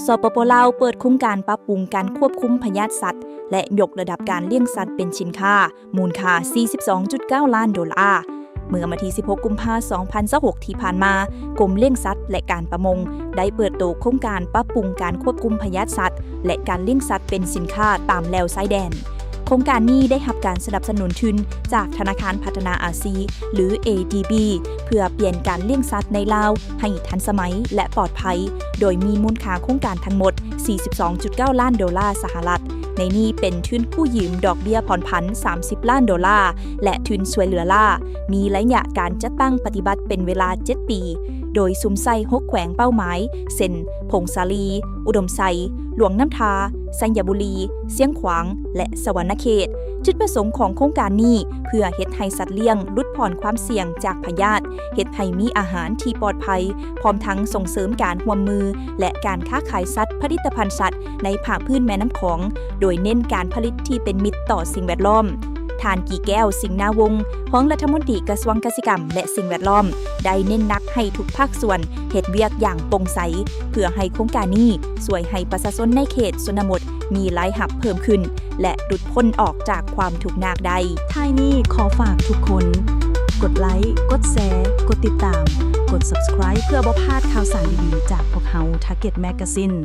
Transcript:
ສປປ ລາວ ເປີດໂຄງການປັບປຸງການຄວບຄຸມພະຍາດສັດ ແລະ ຍົກລະດັບການລ້ຽງສັດເປັນສິນຄ້າ ມູນຄ່າສີ່ສິບສອງຈຸດເກົ້າລ້ານໂດລາ. ເມື່ອວັນທີສິບຫົກ ກຸມພາ ສອງພັນຊາວຫົກ ທີ່ຜ່ານມາ, ກົມລ້ຽງສັດ ແລະ ການປະມົງ ໄດ້ເປີດໂຕໂຄງການປັບປຸງການຄວບຄຸມພະຍາດສັດ ແລະ ການລ້ຽງສັດເປັນສິນຄ້າຕາມແລວຊາຍແດນ. ໂຄງການນີ້ໄດ້ຮັບການສະໜັບສະໜູນທຶນຈາກທະນາຄານພັດທະນາອາຊີ ຫຼື ເອດີບີ ເພື່ອປ່ຽນການລ້ຽງສັດໃນລາວໃຫ້ທັນສະໄໝ ແລະ ປອດໄພ, ໂດຍມີມູນຄ່າໂຄງການທັງໝົດສີ່ສິບສອງຈຸດເກົ້າລ້ານໂດລາສະຫະລັດ. ໃນນີ້ເປັນທຶນກູ້ຢືມດອກເບ້ຍຜ່ອນຜັນສາມສິບລ້ານໂດລາ ແລະ ທຶນຊ່ວຍເຫຼືອລ້າ, ມີໄລຍະການຈັດຕັ້ງປະຕິບັດເປັນເວລາເຈັດປີ, ໂດຍສຸມໃສ່ຫົກແຂວງເປົ້າໝາຍ ເຊັ່ນ ຜົ້ງສາລີ, ອຸດົມໄຊ, ຫຼວງນ້ຳທາ, ໄຊຍະບູລີ, ຊຽງຂວາງ ແລະ ສະຫວັນນະເຂດ. ຈຸດປະສົງຂອງໂຄງການນີ້ ເພື່ອເຮັດໃຫ້ສັດລ້ຽງຫຼຸດຜ່ອນຄວາມສ່ຽງຈາກພະຍາດ, ເຮັດໃຫ້ມີອາຫານທີ່ປອດໄພ, ພ້ອມທັງສົ່ງເສີມການຮ່ວມມື ແລະ ການຄ້າຂາຍສັດ, ຜະລິດຕະພັນສັດໃນພາກພື້ນແມ່ນ້ຳຂອງ, ໂດຍເນັ້ນການຜະລິດທີ່ເປັນມິດຕໍ່ສິ່ງແວດລ້ອມ. ທ່ານ ກີແກ້ວ ສິງນາວົງ ຮອງລັດຖະມົນຕີກະຊວງກະສິກຳ ແລະ ສິ່ງແວດລ້ອມ ໄດ້ເນັ້ນໜັກໃຫ້ທຸກພາກສ່ວນເຮັດວຽກຢ່າງໂປ່ງໃສ ເພື່ອໃຫ້ໂຄງການນີ້ຊ່ວຍໃຫ້ປະຊາຊົນໃນເຂດຊົນນະບົດມີລາຍຮັບເພີ່ມຂຶ້ນ ແລະ ຫຼຸດພົ້ນອອກຈາກຄວາມທຸກຍາກໄດ້. ທ້າຍນີ້ຂໍຝາກທຸກຄົນ ກົດໄລ, ກົດແຊ, ກົດຕິດຕາມ, ກົດ Subscribe ເພື່ອບໍ່ພາດຂ່າວສານດີໆຈາກພວກເຮົາ Target Magazine.